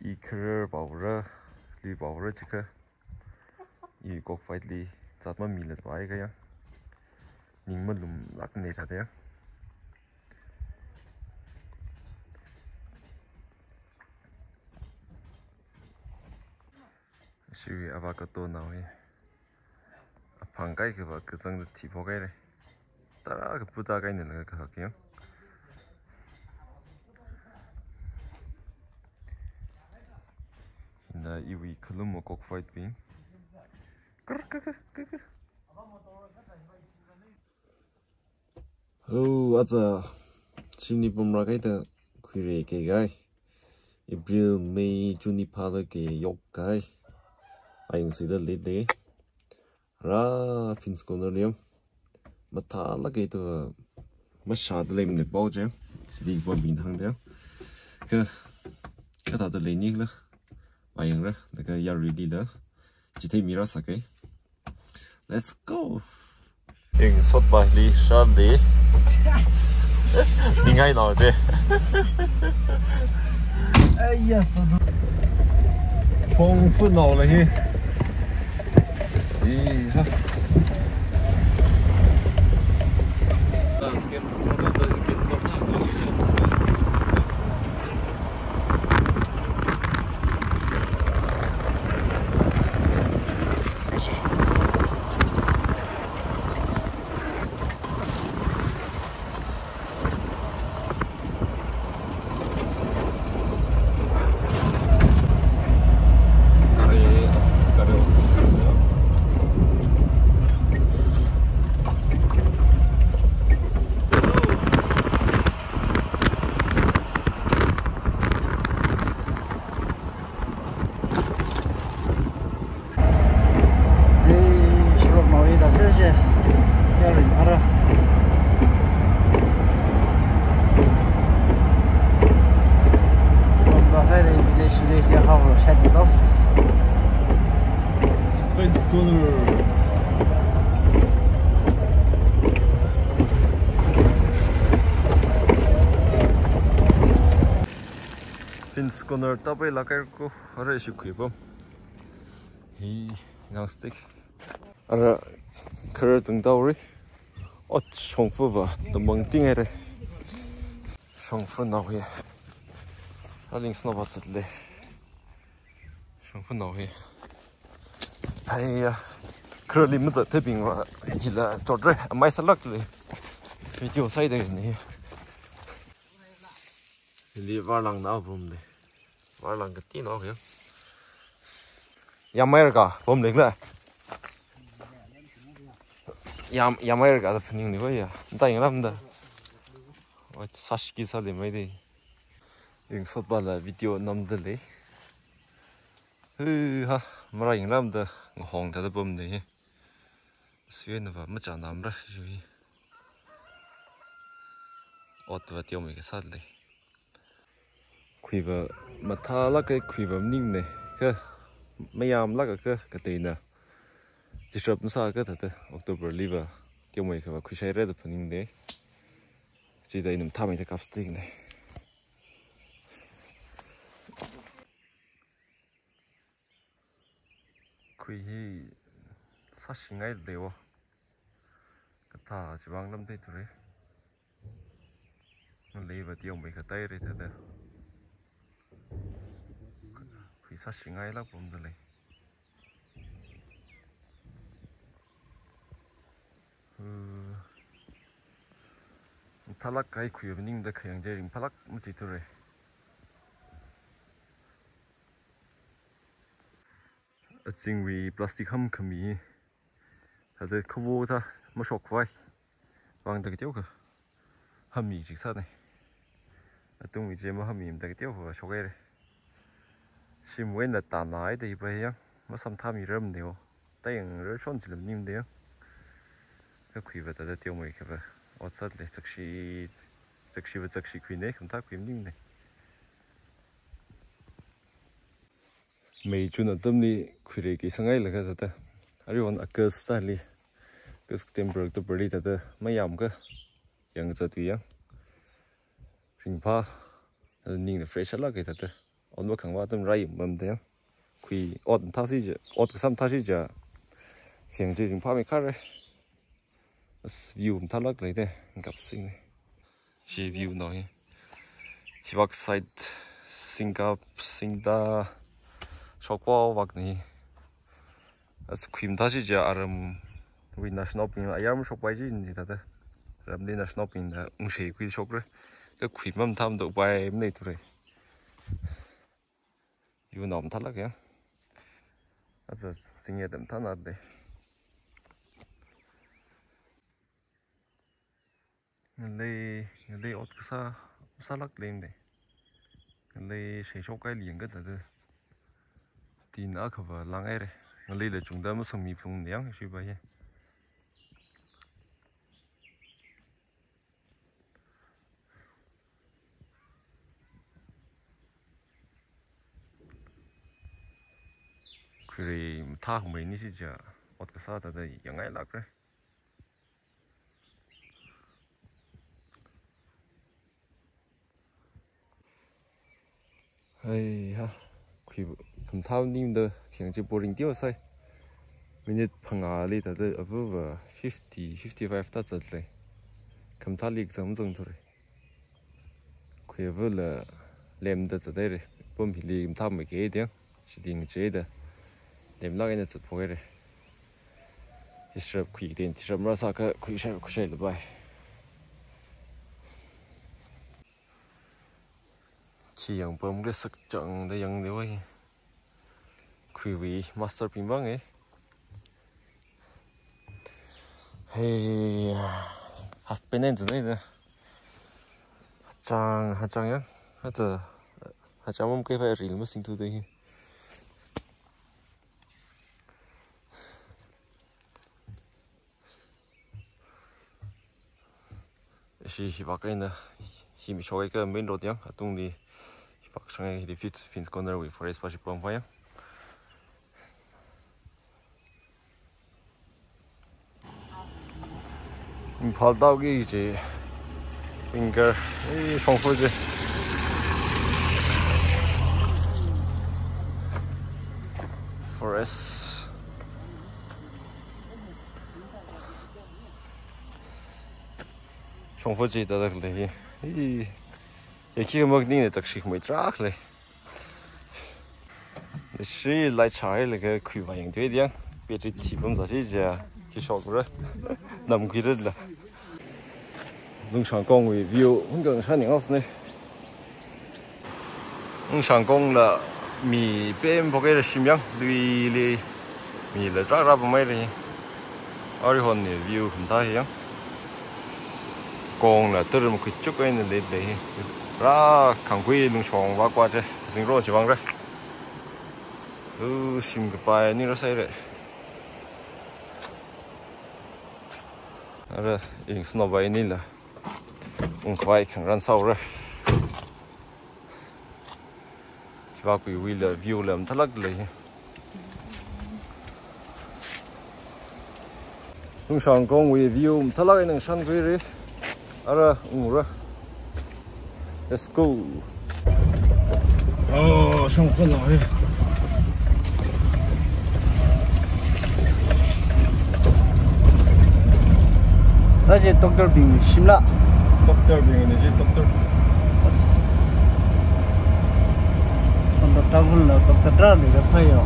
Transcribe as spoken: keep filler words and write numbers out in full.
I career pao ra, li pao ra chikha. I cockfight li zat mamila pai kaya. Ning malumlākna thāda ya. Shiwui avocado nao hi. Aphang kaikha va kazangda thiphok haira. Tara kaputa kaina laga kahak ya. Hina iwui khalumo cockfight bing. Kar, kar, kar, kar, kar. Hello, aja shimli pamra kaida khuira kei kai. April, May, June li phāda kei yok kai. Ayung sida late day. Ra Finns Corner liam. Mathālāk kei tu mashāda leimana pao je. Sidi pambing thang de. Ka, kathāda lei ni la. Ayung ra, laga yaruili la. Chithei mira sākei. Let's go. Ing sotpa li shāli. Ningai nao je. Ai ya, so du. Phong fu nao la hi. Ih, ha. Ei, shuruk mawi da sir je. Kya ring ara. Bamba hai re village, village ya hao shat dos. Finns Corner. Finns Corner tapai lakai ko, ara ishi khuipam. Hi, nang stick. Ara, kharar tungtauri. Ot, shongfa va, tamang ting haira. Shongfa nao hi. Aling snow ba zatle. Shongfa nao hi. Aiya, khararli mazat thebing va, hila chotre, amai sālākle. Video sāi de ni. Hili varlang nao pamle. Varlang kati nao ya. Yamai raka, pamle la. Yam, yamai raka da phaning ni va ya. Nta yang lam da. Oi, sashki sāli mai de. Ing sotpa la video namda lei. Hu ha, mara ing lam da ngahong thāda pamde hi. Sui na va macha namra shui. Ot va teomei kasā lei. Khuiva mathālāka, khuiva maningmana. Kha mayamlāka, kateina disturb masāka thāda October li va teomei kha va khuishaira da phaningde. Chida ina mathāmeida kap sting de. Khui hi sāshingai lei wo. Kathā chivang lam thei ture. Malei va teomei katai re thāda. Khui sāshingailāk pamda lei. Hmm. Mathālāk kai khui maningda khayang je ringphālāk machi ture. Azingwui plastic ham khami. Thāda khavo thā mashok vai. Vang da kateo kha. Hami chik sāne. Atungwui je mahamimida kateo kha shok haire. Shimwui eina tānai da hi pa yang. Masamthami ramne wo. Tayang rarshon chila maningde yang. Kakhui va thāda teomei kha va. Ot sāle zakshi. Zakshi va zakshi khuine, khamthā khui maningne. May, June atamli khuira kei sāngailaga thāda. Aruihon August thāli. August, September, October li thāda. Mayamka. Yang zatwi yang. Ringphā. Ningna fresh alāk kei thāda. Ot makhangva atam rai mamda ya. Khui ot mathāsi ja, ot kasā mathāsi ja. Khayang chi ringphāmei khare. As view mathālāk leida, ngap sing ni. Shi view no hi. Hivak side singkap, singda, shokpao vak ni. As khui mathāsi ja aramwui national ping ayar mashokpai chi ni tata. Ramli national ping da ungshei khui shokre. Da khui mamathā mathā upai manei ture. View no mathālāk ya. Aja tingye dem thana de. Ngalei, ngalei ot kasā, kasālāk leinde. Ngalei shei shokkaili yangkada da. Tina akhava lāngaire. Ngaleila chungda masangmi phung yang shiba ye. Khuirei mathā khamei ni si ja, ot kasā tata yangngailākre. Hai ha, khui khamathā maningda khayang chi boring tiwa sai. Minute phangāli tata avuva fifty, fifty-five ta zatle. Khamathāli kazang zang ture. Khui avula lemda zatere. Pum hili khamathā maikhe diang. Shiding chida. Lemlāk eina zatphokere. Disrupt khui den, disrupt marasākha khuishai, khuishai labai. Khi yang pam kle sakchangda yangde wai. Khuiwui master ping bang e. Hey, half payment zunai da. Hachang, hachang ya. Hata, hachang mum kaifa ril masingthuda hi. Shi hivak eina, hi mishok eina main road yang, atungli hivak shang eina, hili Fitz, Fitz Corner wui forest pa shi pam pa yang. Imphal taoki chi, finger, eh, shongfa chi. Forest. Shongfa chi ta dak lei hi. Hi. Ya khi mak ni ne tak shi mai trak lei. Shi lai chai lei ka khui ba yang tui diang. Battery thi bam za si ja. Khi shok ra. Nam khui ra la. Lungshang kongwui view hun kang sha ning aus ne. Lungshang kongla mi pemphok eina shim yang, luili mila trak trak pamai re. Arihon ni view khamathā hi yang. Kongla tur makhui chuk eina lei lei hi. Ra khangkhui lungshong va kwa che, zingro chi vang re. Lu shim kapai ni ra sai re. Ara ing snow bai ni la. Ungkhavai khangarān sāura. Chiwui view la mathālāk lei. Lungshang kongwui view mathālāk eina shānkhuira. Ara ungra. Let's go. Oh, shongfa la hai. Raje doctor bing shimla. Doctor bing ni ji doctor. As. Doctor bing la doctor tra ni ka phayo.